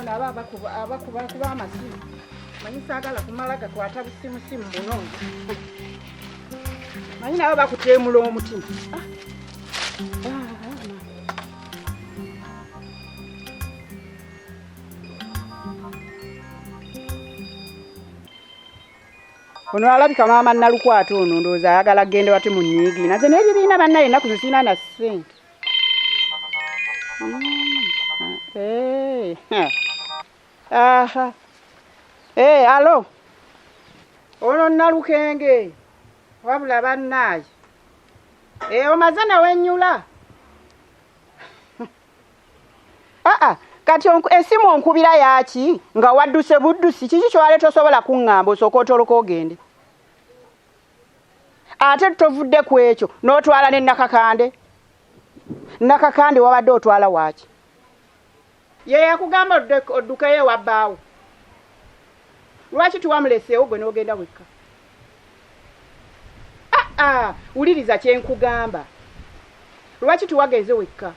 nabo abakuba abakuba kuba amasimu manyi saagala kumala gakwata busimusimu buno manyi nabo bakuteemula omutima ah. Ah, ah, Ono alabika maama Nalukwata ono ndowooza ayagala gende wati mu nyiigi naze n'ebibiina bannaye ennaku zino sirina na ssente. Eh, aha. Eh, alo. Ono Nalukenge wabula bannaaye. Eh, omaze newennyula. Aa kati esimu onkubira yaki nga wadduse buddusi kiki kyewale tosobola kuŋŋamba osooka otoloka ogende ate tovudde ku ekyo n'otwala ne nakakande nakakande wabadde otwala waaki ye yakugamba oddukeyo ewa bbaawo lwaki tiwamuleseewo gwe n'ogenda wekka aa wuliriza kyenkugamba lwaki tiwagenze wekka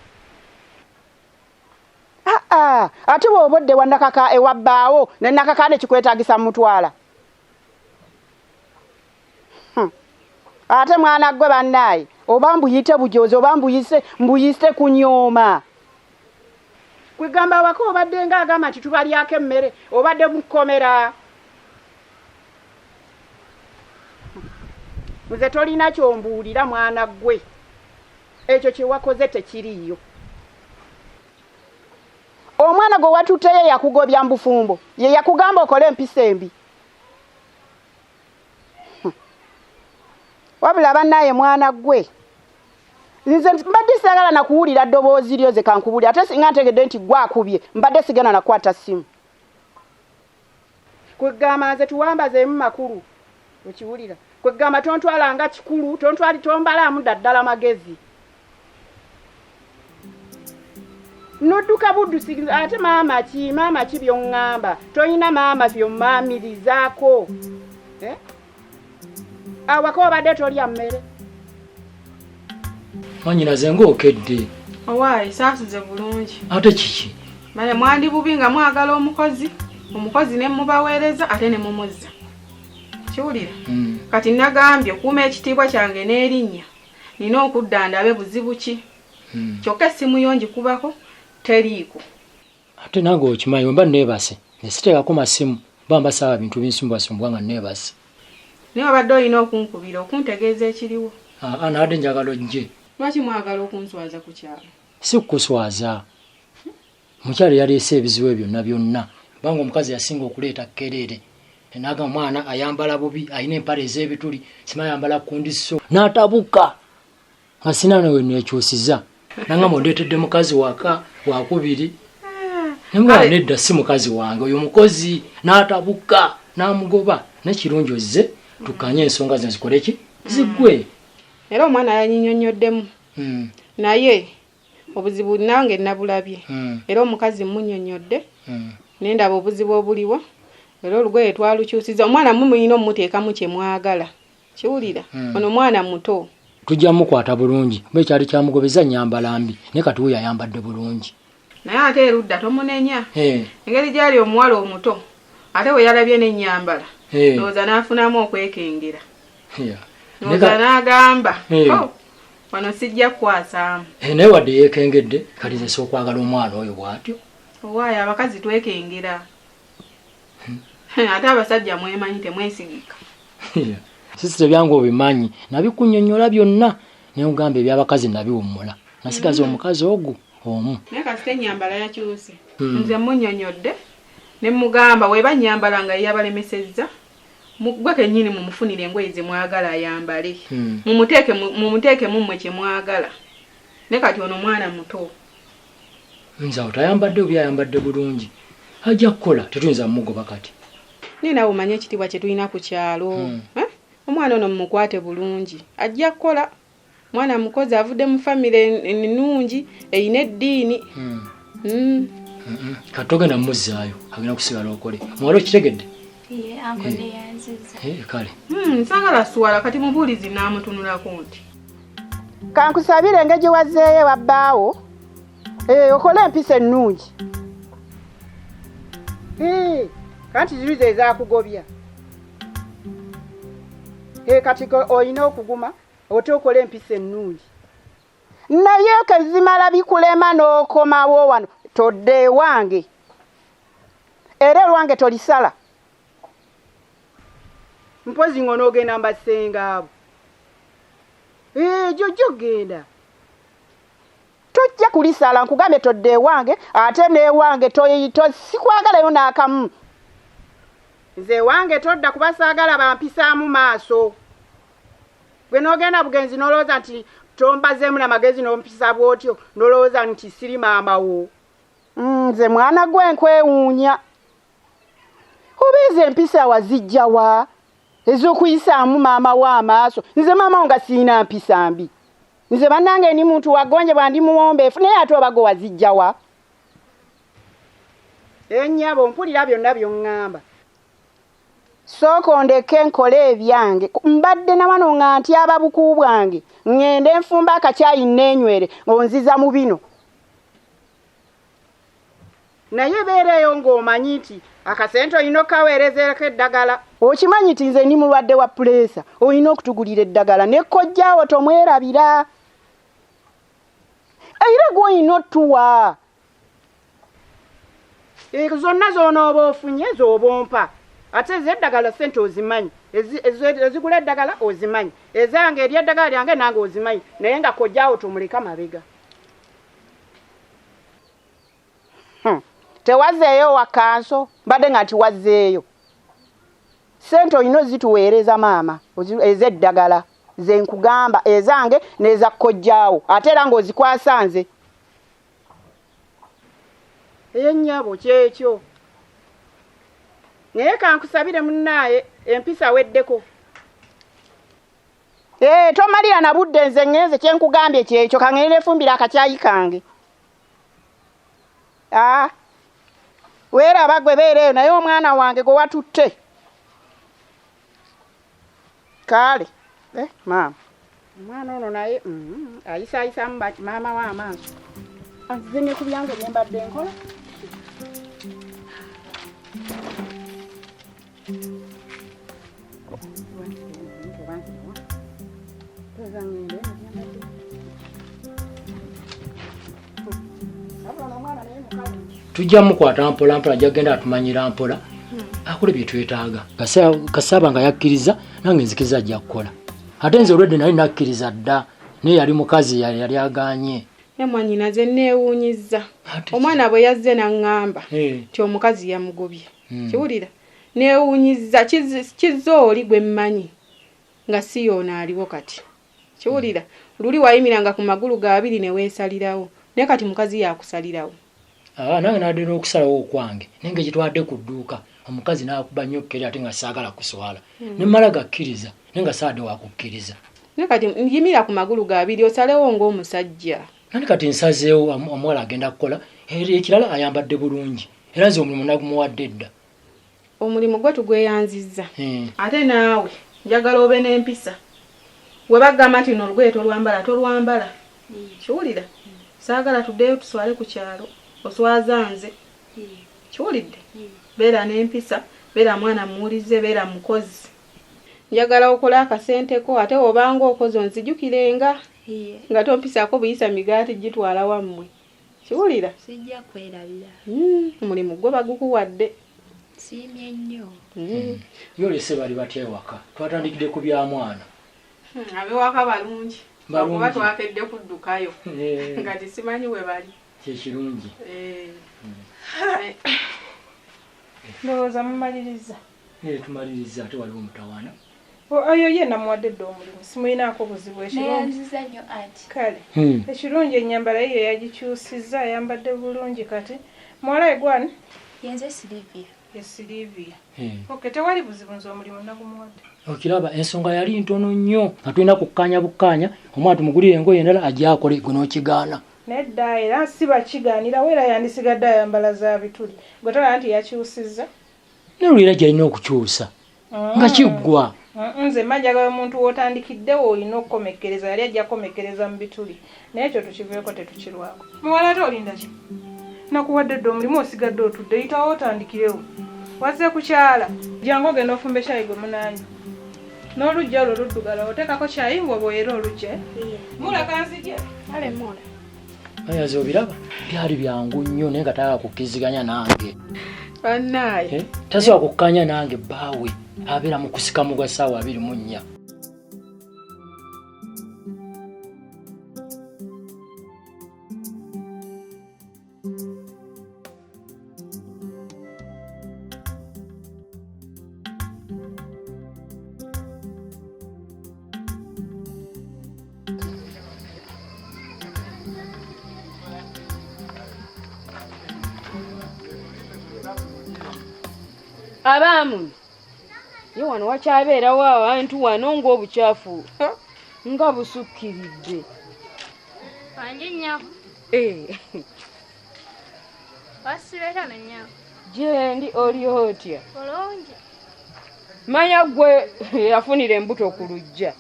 aa ate bwoba odde wa nakaka ewa bbaawo ne nakaka ne kikwetagisa mutwala hmm. ate mwana gwe bannaaye oba mbuyite bujozi oba mbuyise mbuyise kunyooma kwegamba awaka obadde nga agamba nti tubalyako emmere obadde mukomera nze tolina kyombuulira mwana gwe ekyo kyewakoze tekiriiyo omwana gwe watutteyo yakugobya mubufumbo ye yakugamba okole empisa embi wabula banaye mwana gwe nze mbadde sagala nakuwulira ddoboozi lyo ze kankubuli ate singa ntegedde nti gwakubye mbadde sigenda nakukwata simu kwegamba nze tuwambazeemu makulu okiwulira kwegamba tontwala nga kikulu tontwali tombalaamu daddala magezi nodduka buddusi ate maama ki maama ki byoŋŋamba tolina maama byommaamirizaako eh? awaka obadde tolya mmere mwanyinaze ng'okedde owaayi saasuze bulungi ate kiki male mwandi bubi nga mwagala omukozi omukozi ne mubaweereza ate ne mumuzza kiwulira hmm. kati nagambye okuuma ekitiibwa kyange n'erinnya nina okudda ndabe buzibu ki hmm. kyokka essimu yo ngikubako teriiko Ate nange okimanyi wemba neebase nze siteekako masimu mba mba saaba bintu binsumbwasumbwa nga neebase. Naye wabadde olina okunkubira okuntegeeza ekiriwo. Aa nabadde njagala ojje. Lwaki mwagala okunswaza ku kyalo? Si kukuswaza. Omukyala eyaleese ebizibu ebyo byonna byonna kubanga omukazi yasinga okuleeta kkerere nagamba omwana ayambala bubi alina empale ez'ebituli simanyi ayambala kundi so n'atabuka. nga sina nawe nekyusiza nangamba ondeetedde mukazi waka wakubiri nemugamba nedda si mukazi wange oyo mukozi n'atabuka n'amugoba nekirungi ozze tukanye ensonga zino zikole ki ziggwe era omwana yanyinyonnyoddemu hmm. naye obuzibu nange nabulabye hmm. era omukazi munyonyodde hmm. nendaba obuzibu obuliwo era olugoye twalukyusiza omwana mwe mulina omumuteekamu kyemwagala kiwulira hmm. ono mwana muto tujja mukwata bulungi kuba ekyali kyamugobeza nyambala mbi naye kati wuyo ayambadde bulungi naye ate erudda tomunenya engeri gyali omuwala omuto ate we yalabye n'ennyambala ndowooza n'afunamu okwekengera ndowooza n'agamba oh, wano sijja kukwasaamu naye wadde yeekengedde kati nze sookwagala omwana oyo bw'atyo owaayo abakazi twekengera ate abasajja mwemanyi temwesigika sisita ebyange obimanyi nabikunyonyola byonna nengamba ebyabakazi nabiwummula nasigaza mm. omukazi ogwo omu naye kasita enyambala yakyuse hmm. nze munyonyodde ne mugamba weba nyambala nga yabalemesezza gwe kenyini mumufunire engoye zemwagala ayambale hmm. mumuteeke mummwe kyemwagala ne kati ono mwana muto nze awo tayambadde bubi ayambadde bulungi ajja kukola tetuyinza mumugoba kati naye nawe omanye ekitiibwa kye tulina ku kyalo hmm. eh? omwana ono mumukwate bulungi ajja kukola mwana mukozi avudde mu famire ennungi erina eddiini hmm. Hmm. Kati togenda mumuzzaayo agenda kusigala okole muwala okitegedde eh, kale sagala swala kati mubuulizi naamutunulako nti Kankusabire engeri gye wazzeeyo ewa bbaawo eh, okole empisa ennungi. Kanti ziri ze zaakugobya. Kati olina okuguma ote okola empisa ennungi. Naye kezimala bikulema n'okomawo wano todde ewange. Era olwange tolisala. Mpozi ng'onoogenda mbasenga abo. Jojjo genda. Tojja kulisala nkugambye todde ewange ate n'ewange sikwagalayo n'akamu. Nze ewange todda kuba saagala bampisaamu maaso. Gwe n'ogenda bugenzi n'olowooza nti tombazeemu n'amagezi n'ompisa bw'otyo n'olowooza nti siri maama wo. Nze mwana gwe nkwewuunya. Oba ezo empisa wazijja wa? Ez'okuyisaamu maama wo amaaso. Nze maama wo nga sirina mpisa mbi. Nze bannange ndi muntu wagonjebwa ndi muwombeefu naye ate oba gwe wazijja wa? Ennyabo mpulira byonna by'oŋŋamba. Sooka ondeke nkole ebyange. Mbadde na wano nga ntyaba buku bwange. Ŋŋende nfumba akacaayi nneenywere ng'onziza mu bino. Naye beereeyo ng'omanyi nti akasente olina okaweerezerako eddagala. Okimanyi nti nze ndi mulwadde wa puleesa, olina okutugulira eddagala ne kojjaawo tomwerabira. Era gw'olina otuwa. Zonna z'onooba ofunye z'oba ompa. Ate ez'eddagala ssente ozimanyi, ezigula eddagala ozimanyi, ezange ery'eddagala lyange nange ozimanyi, naye nga kojjaawo tomuleka mabega. Tewazzeeyo wa kanso, mbadde nga nti wazzeeyo. Ssente olina ozituweereza maama, ez'eddagala ze nkugamba ezange n'eza kojjaawo, ate era ng'ozikwasa nze. Ennyabo kyekyo. Naye kankusabire munnaaye empisa weddeko. Tomalira na budde nze ŋŋenze kye nkugambye kyekyo, kaŋŋende neefumbira akacaayi kange. Weeraba gwe beera eyo naye omwana wange gwe watutte. Kale, maama. Omwana ono naye ayisaayisaamu maama we amaaso. Nzize ne ku byange bye mbadde nkola. Tujja mukwata mpola mpola, ajja kugenda atumanyira mpola akole bye twetaaga. Kasaaba nga yakkiriza nange nzikiriza ajja kukola. Ate nze olwedde nali nakkiriza dda, naye yali mukazi yali agaanye. Mwannyinaze neewuunyizza. Omwana bwe yazze n'aŋŋamba nti omukazi yamugobye. Kiwulira? Neewuunyizza kizza oli gwe mmanyi nga si y'ono aliwo kati. Kiwulira? Luli wayimiranga ku magulu ga abiri ne weesalirawo, naye kati mukazi yakusalirawo. Nange nadde n'okusalawo okwange, naye nga gye ku dduuka omukazi n'akuba nnyo kkere ate nga saagala kuswala. Ne mmala gakkiriza, naye nga saadde wakukkiriza. Naye kati yimira ku magulu ga abiri osalewo ng'omusajja. Nani kati nsazeewo omuwala agenda kukola, ekirala ayambadde bulungi, era nze omulimu nagumuwadde dda. Omulimu gwe tugweyanzizza. Ate naawe njagala obe n'empisa. We bagamba nti no olugoye tolwambala, tolwambala. Kiwulira? Saagala tuddeyo tuswale ku kyalo, oswaza nze. Kiwulidde? Beera n'empisa, beera mwana muwulize, beera mukozi. Njagala okole akasenteko ate obanga okoze onzijukirenga. Nga tompisaako buyisa migaati gitwala wammwe. Kiwulira? Sijja kwerabira. Omulimu gwe bagukuwadde. Siimye nnyo. Yolese bali batya ewaka? Twatandikidde ku bya mwana. Ab'ewaka balungi. Bakuba twakedde kuddukayo. Nga tisimanyi we bali. Kye kirungi. Ndowooza mumaliriza. Tumaliriza ate waliwo omutawaana. Oyo ye namuwadde dda omulimu, simulinaako buzibu ekirungi. Neyanziza nnyo anti. Kale, ekirungi ennyambala ye yagikyusizza, ayambadde bulungi kati. Muwala we gwani? Yenze Silivia. Ye Silivia. Okay, tewali buzibu nze omulimu nagumuwadde. Okiraba ensonga yali ntono nnyo nga tulina kukkaanya bukkaanya, omwana tumugulire engoye endala ajje akole gwe n'okigaana. Nedda era si bakigaanirawo era yandisigadde ayambala za bituli. Gwe tolaba nti yakyusizza? Naye era gy'alina okukyusa. Nga kiggwa. Nze mma njagala omuntu w'otandikiddewo olina okukomekkereza, yali ajja kukomekkereza mu bituli. Naye ekyo tukiveeko tetukirwako. Muwala ate olinda ki? Nakuwadde dda omulimu osigadde otudde yitawo otandikirewo. Wazze kukyala. Jangu ogenda ofumbe kyayi gwe munange. N'oluggya olwo luddugala oteekako kyayi ng'oboyera oluggya. Mula kanzije. Kale mula. Ayazi obiraba byali byangu nnyo naye nga tayagala kukkiriziganya nange. Bannaaye. Eh, tasobola kukkanya nange bbaawe abeera mu kusika mu gwa ssaawa 24. Abaamu ye wano wakyabeerawo abantu wano ng'obukyafu nga busukkiridde. Wangi nnyabo. Eh. Wasibe tano nnyabo. Gyendi oli otya? Bulungi. Manya ggwe yafunira embuto ku luggya.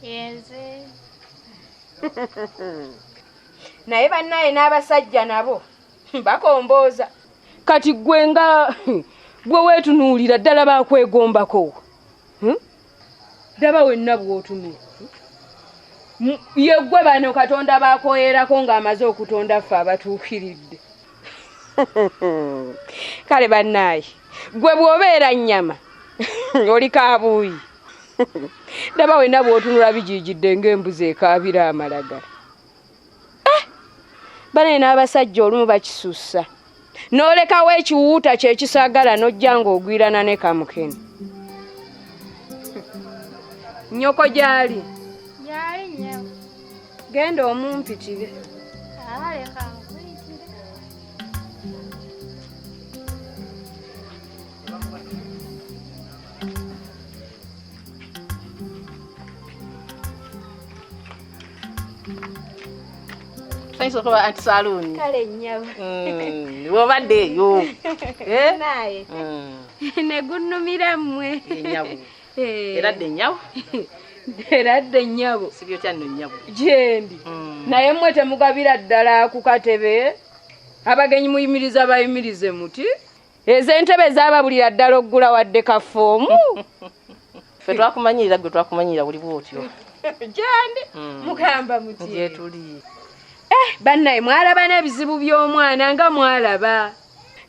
Yenze. Naye bannaye n'abasajja nabo bakombooza. Kati ggwe nga bwe weetunuulira ddala bakwegombako. Ddaba wenna bw'otunula. Ye ggwe bano Katonda bakoyerako ng'amaze okutonda ffe abatuukiridde. Kale bannaaye, ggwe bw'obeera nnyama oli kaabuuyi. Ddaba wenna bw'otunula bijiijidde ng'embuzi ekaabira amalagala. Bane n'abasajja olumu bakisussa. N'olekawo ekiwuuta kye kisaagala n'ojja ng'ogwirana ne kamukene. Nnyoko gy'ali? Gy'ali nnyabo. Genda omumpitire. Aleka nkuyitire. Tusanyusa okuba anti Salooni. Kale nnyabo. Bw'obadde eyo. Naye. Ne gunnumira mmwe. Ennyabo. Era dde nnyabo. Era dde nnyabo. Sibyo otya nno nnyabo. Gyendi. Naye mmwe temugabira ddala ku katebe. Abagenyi muyimiriza bayimirize muti. Ez'entebe zaababulira ddala oggula wadde kafoomu. Ffe twakumanyirira gwe twakumanyirira buli bw'otyo. Gyendi. Mugamba muti. Gye tuli. Bannaye mwalaba n'ebizibu by'omwana nga mwalaba.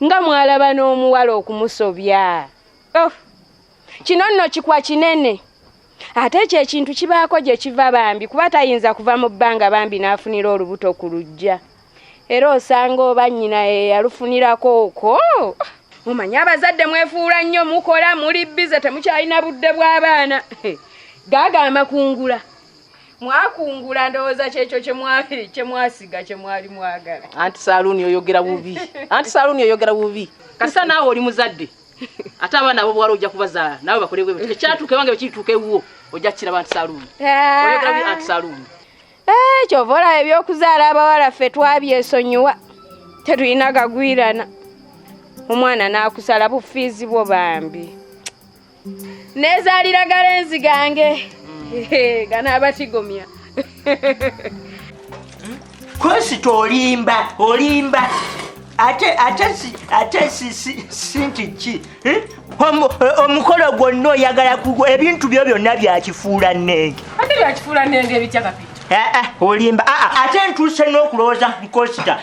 Nga mwalaba n'omuwala okumusobya. Oh. Kino nno kikwa kinene. Ate ekyo ekintu kibaako gye kiva bambi kuba tayinza kuva mu bbanga bambi n'afunira olubuto ku luggya. Era osanga oba nnyina ye yalufunirako okwo. Mumanye abazadde mwefuula nnyo mukola muli bbize temukyalina budde bw'abaana. Gaaga amakungula. Mwakungula ndowooza kyekyo kye mwasiga kye mwali mwagala. Anti Salooni oyogera bubi. Anti Salooni oyogera bubi. Kasita naawe oli muzadde. Ate abaana abo bwala ojja kubazaala naawe bakole bwe batyo. Ekyatuuka ewange bwe kirituuka ewuwo ojja kukiraba Anti Salooni. Oyogera bubi Anti Salooni. Kyova olaba ebyokuzaala abawala ffe twabyesonyiwa. Tetulina gagwirana. Omwana n'akusala bufiizi bwo bambi. Neezaalira galenzi gange. Ganaabatigomya. Kosita olimba, olimba. Ate si nti ki? Omukolo gwonna oyagala kugwa ebintu byo byonna byakifuula nnenge. Ate byakifuula nnenge bitya Kapito? Olimba. Ate ntuuse n'okulowooza Kosita.